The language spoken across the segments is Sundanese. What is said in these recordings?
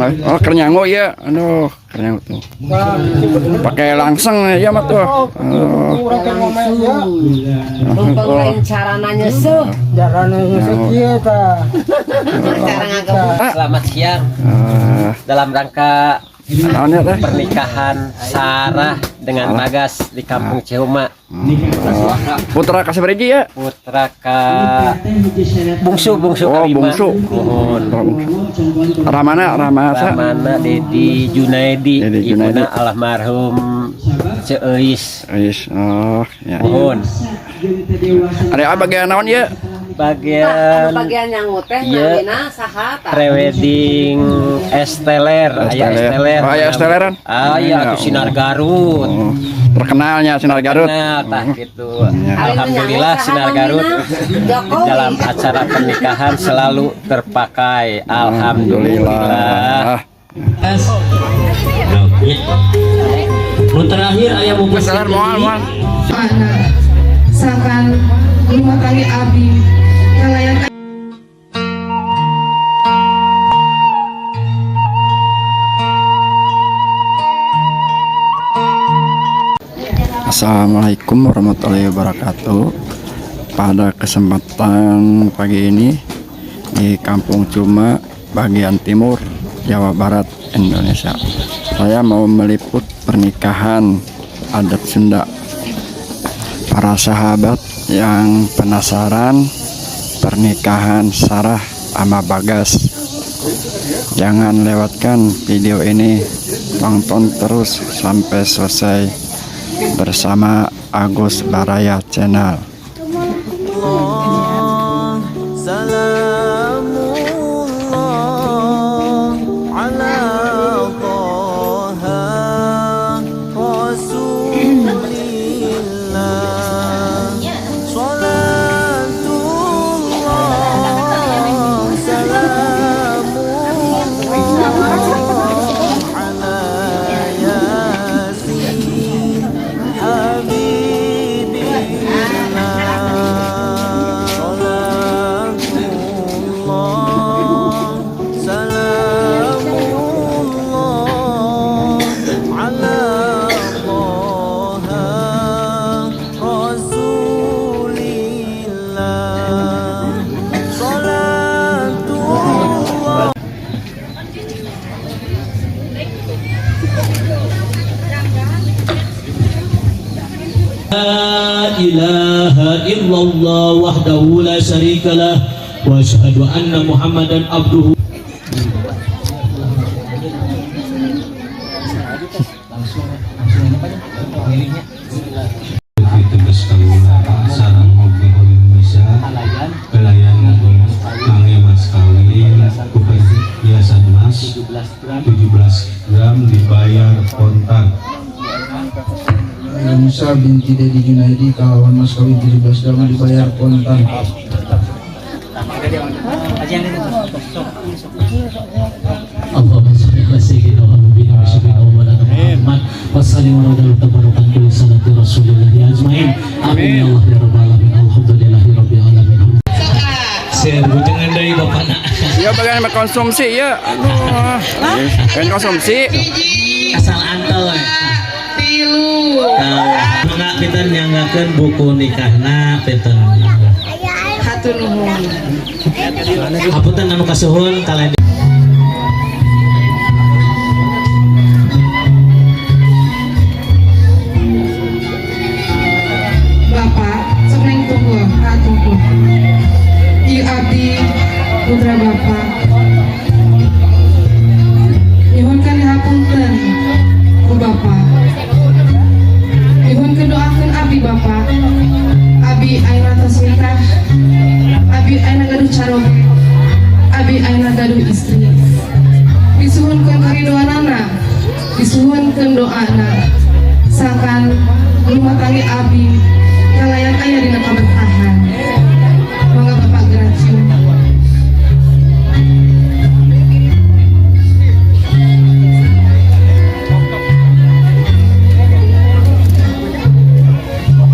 Mana? Oh, keur nyangu ya. Aduh, keur nyangu tuh. Pakai langsung ya mah tuh. Aduh. Lumpeng lain carana nyeuseuh. Jarane kieu tah. Cara ngagebuk. Selamat siang. Ah, Dalam rangka naon ya teh? Pernikahan Sarah dengan Bagas di Kampung Cihuma. Putra kasabaraha ya? Putra ka bungsu, bungsu Oh, kalima. bungsu. Muhun. Putra bungsu. Ramana, Rama sa? Ramana Dedi Junaidi, Dedi Junaidi. Ibuna almarhum Ceeis. Is, oh, ya. Muhun. Ada apa bagian naon ya? Bagian Anu bagian nyangu teh Iya. namina saha tah? Prewedding Esteler, aya Esteler. Esteler. Oh, aya Esteleran? Ah, iya, Ya, atuh Sinar Garut. Oh, terkenalnya Sinar Garut. Nah, tah gitu. Ya. Alhamdulillah Sinar Garut Jokowi. Dalam acara pernikahan selalu terpakai. Alhamdulillah. Alhamdulillah. Nu terakhir aya bungkus. Esteler moal moal. Anak sangkan rumah tangga abdi kalayan. Assalamualaikum warahmatullahi wabarakatuh. Pada kesempatan pagi ini di Kampung Cuma, bagian timur, Jawa Barat, Indonesia, saya mau meliput pernikahan adat Sunda. Para sahabat yang penasaran pernikahan Sarah sama Bagas, jangan lewatkan video ini. Tonton terus sampai selesai bersama Agus Baraya Channel. سلام الله على طه رسول الله صلاة الله سلام الله على ياسين حبيب الله صلاة الله سلام الله على طه رسول الله صلاة الله. لا إله إلا الله وحده لا شريك له وأشهد أن محمدا عبده. Tugas kaula sareng hobi bisa kalayan ngangge mas kawin ku hiasan mas 17 gram dibayar kontan. Musa binti Dedi Junaidi kalawan mas kawin 17 gram dibayar kontan. اللهم صل على سيدنا ونبينا وشفينا ومولانا محمد وسلم ورضي تبارك سنة رسول الله أجمعين. آمين يا الله يا رب العالمين. الحمد لله رب العالمين. Sir, bujangan deui bapana. Ya bagian konsumsi ya. Aduh. Bagian konsumsi. Asal antel we. Tilu. Mangga pinten nyanggakeun buku nikahna pinten. Hatur nuhun. Hapunten anu kasuhun kalian. Bapak sok neng tunggu, ah tunggu. Ieu abdi putra bapak. Nyuhunkeun hapunten ku bapak. Nyuhunkeun doakeun abdi bapak. Abi ayeuna tos nikah. Abi ayeuna gaduh caroge. Abi ayeuna gaduh istri. Disuhunkeun karidoanana. Disuhunkeun doana. Sangkan rumah tangga abdi kalayan aya dina kaberkahan. Mangga bapak geura cium.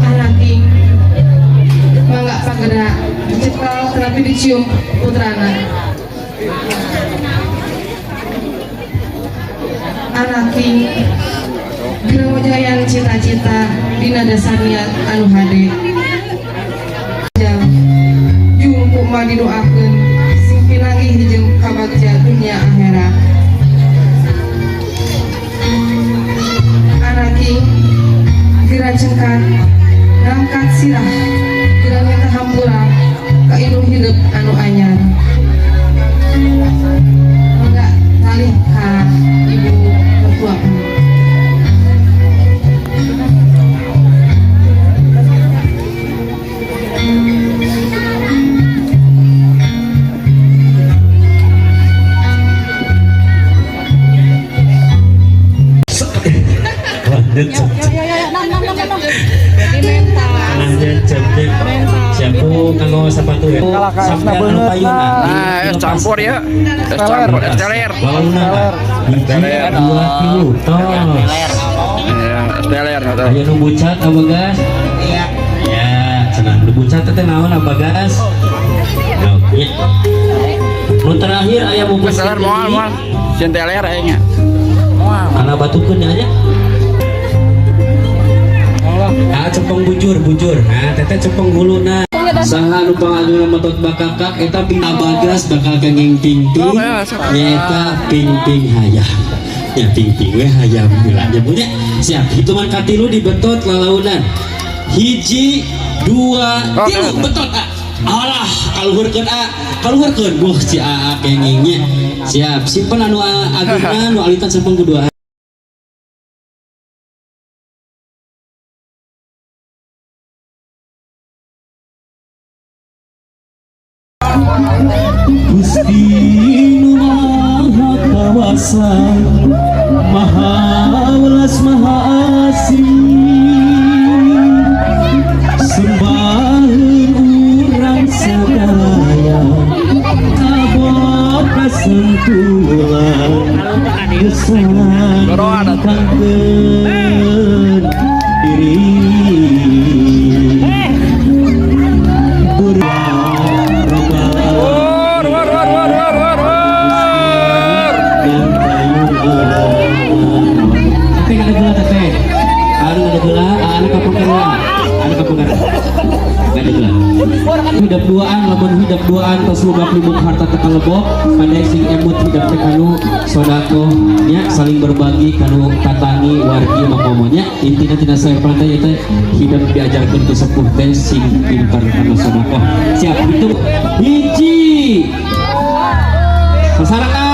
Anaking mangga pagera dicekel terapi dicium putrana. Anaki geura cita-cita dina dasar niat anu hade. Jung kuma didoakeun sing pinanggih jeung kabagja dunia akhirat. Anaki geura cengkat ngangkat sirah, geura minta hampura ka indung hidup anu anyar. Enggak talih ka ibu mertua. Lanjut. Lanjut jemput. Siapa kanggo sepatu ya? Sampai anu payuna. Nah, es campur ya. Es campur, es teler. Walauna hiji, dua, tilu, tos. Ya, es teler atau. Aya nu bucat abagas? Iya. Ya, cenah nu bucat teh naon abagas? Oke. Nu terakhir aya Es bungkus. teler moal moal. Sieun teler aya nya. Karena batukeun nya nya. Ah, cepeng bujur bujur. Nah, teteh cepeng huluna. Saha nu pangagungna metot bakakak eta abagas bakal kenging ping-ping. Oh, ya, sok. Nyaeta ping-ping hayam. Ya ping-ping we hayam heula nya punya. Siap, hitungan katilu dibetot lalaunan. Hiji, dua, Oh, tilu ya. betot ah. Alah, kaluhurkeun ah. Kaluhurkeun buh si aa kengingnya. Siap, simpen anu agungna nu alitan simpen ku dua. Gusti nu Maha Kawasa, Maha Welas Maha Asih, sembaheun urang sadaya kabok kasentulan gesan Doroan atuh. Kangkeun diri. War war war war war war war. Teteh ada gula teteh. Anu ada gula, anu kapungker anu kapungker. Ada gula. Hidap duaan, lamun hidap duaan tos lubak lubuk harta teu kalebok, pandai sing emut hidap teh kanu sodakoh nya, saling berbagi kanu tatangi wargi makomonya. Intina tina saya teh ieu teh hidap diajarkeun ku sepuh teh sing pinter kana sodakoh. Siap, hitung hiji. Sasarangan.